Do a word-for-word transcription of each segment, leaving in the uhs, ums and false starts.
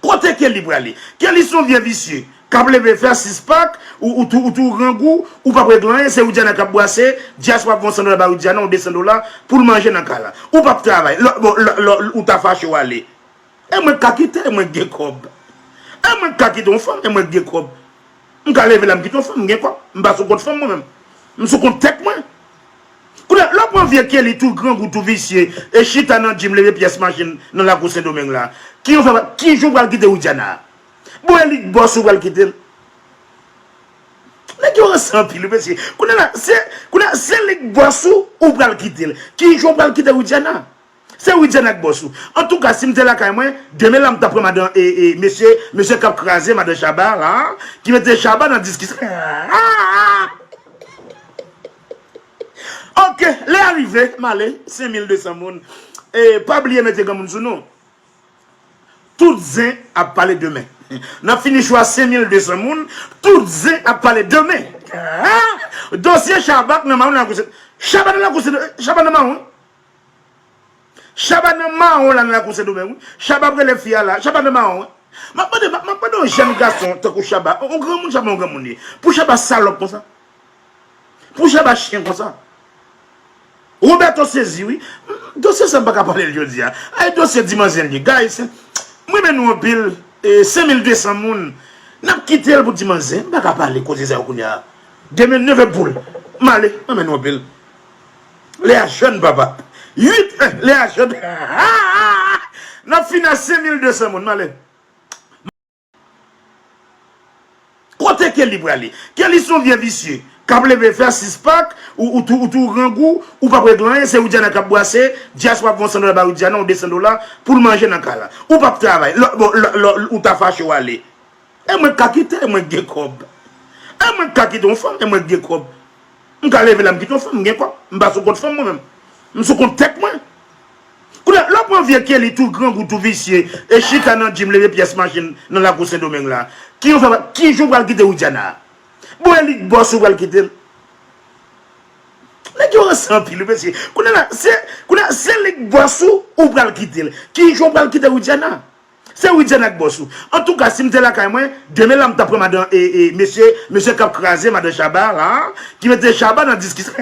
Kote Kelly prale? Kelly se yon vye visye k ap leve fè sis pak, ou, ou tou, ou tou grangou, ou p ap regle anyen, se Widiana k ap bwase, Dias w ap fè yon san dola ba Widiana, yon de san dola, pou l manje nan kay la. Ou p ap travay, lò, bon, lò, lò, ou ta fache w ale. E mwen k ka kite, e mwen k gen kòb. E mwen k ka kite yon fanm, e mwen k gen kòb. M ka leve la, m kite yon fanm, m gen kòb. M pa sou kont fanm mwen menm. M sou kont tèt mwen. Kounye a, lè w pran vye Kelly tou grangou, tou visye, e chita nan gym, leve pyès machin nan lakou Sendomeng la. Ki yon fè, ki jou w pral kite Widiana? Bon, e li k bòs ou pral kite l. Nèg yo ranse anpil, wi, mesye. Kounye a la, se, kounye a, se li k bòs ou, ou pral kite l. Ki jou w pral kite Widiana? Se Widiana k bòs ou. Antouka, si m te lakay mwen, demen la m t ap pran madan, e, e, mesye, mesye k ap kraze madan Shabba la, ki mete Shabba nan diskisyon. Ok, lè a rive, m ale, senk mil de san moun. E, pa bliye mete granmoun sou nou. Tout zen ap pale demen. N ap fini cho a senk mil de san moun, tout zen ap pale demen. Dosye Shabba k nan mawon nan lakou Sen-, Shabba nan lakou Sen-, Shabba nan mawon. Shabba nan mawon la nan lakou Sendomeng, wi. Shabba ap rele fi a la. Shabba nan mawon, wi. M ap mande, m ap, m ap mande yon jèn gason tankou Shabba, yon, yon granmoun, Shabba yon granmoun ye. Pou Shabba salòp konsa. Pou Shabba chen konsa. Roberto sezi, wi. Dosye sa m pa ka pale l jodi a. Ay, dosye di manzè l ye. Guys, m renmen nou anpil. E, senk mil de san moun. N ap kite l pou di manzè. M pa ka pale koze sa yo kounye a. Demen, neve boul. M ale. M renmen nou anpil. Lè a jèn, papa. Uit, eh, lè a jèn. N ap fini a senk mil de san moun. M ale. Kote Kelly prale? Kelly se yon vye visye k ap leve fè sis pak, ou, ou tou, ou tou grangou, ou p ap regle anyen, se Widiana k ap bwase, Dias w ap fè yon san dola ba Widiana, yon de san dola, pou l manje nan kay la. Ou p ap travay, lò, bon, lò, lò, ou ta fache w ale. E mwen k ka kite, e mwen k gen kòb. E mwen k ka kite yon fanm, e mwen k gen kòb. M ka leve la, m kite yon fanm, m gen kòb. M pa sou kont fanm mwen menm. M sou kont tèt mwen. Kounye a, lè w pran vye Kelly tou grangou, tou visye, e chita nan gym, leve pyès machin nan lakou Sendomeng la. Ki yon fè, ki jou w pral kite Widiana? Bon, e li k bòs ou pral kite l. Nèg yo ranse anpil, wi, mesye. Kounye a la, se, kounye a, se li k bòs ou, ou pral kite l. Ki jou w pral kite Widiana? Se Widiana k bòs ou. Antouka, si m te lakay mwen, demen la m t ap pran madan, e, e, mesye, mesye k ap kraze madan Shabba la, ki mete Shabba nan diskisyon.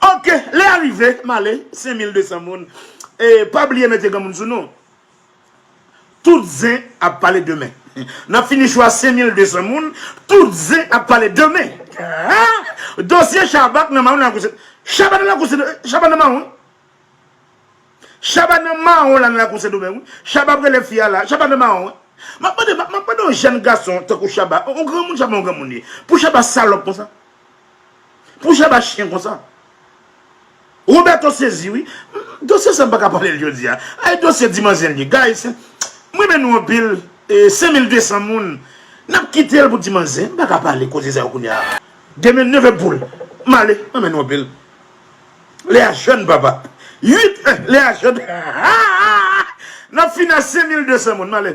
Ok, lè a rive, m ale, senk mil de san moun. E, pa bliye mete granmoun sou nou. Tout zen ap pale demen. N ap fini cho a senk mil de san moun, tout zen ap pale demen. Dosye Shabba k nan mawon nan lakou Sen-, Shabba nan lakou Sen-, Shabba nan mawon. Shabba nan mawon la nan lakou Sendomeng, wi. Shabba ap rele fi a la. Shabba nan mawon, wi. M ap mande, m ap, m ap mande yon jèn gason tankou Shabba, yon, yon granmoun, Shabba yon granmoun ye. Pou Shabba salòp konsa. Pou Shabba chen konsa. Roberto sezi, wi. Dosye sa m pa ka pale l jodi a. Ay, dosye di manzè l ye. Guys, m renmen nou anpil. E, senk mil de san moun. N ap kite l pou di manzè. M pa ka pale koze sa yo kounye a. Demen, neve boul. M ale. M renmen nou anpil. Lè a jèn, papa. Uit, eh, lè a jèn. N ap fini a senk mil de san moun. M ale.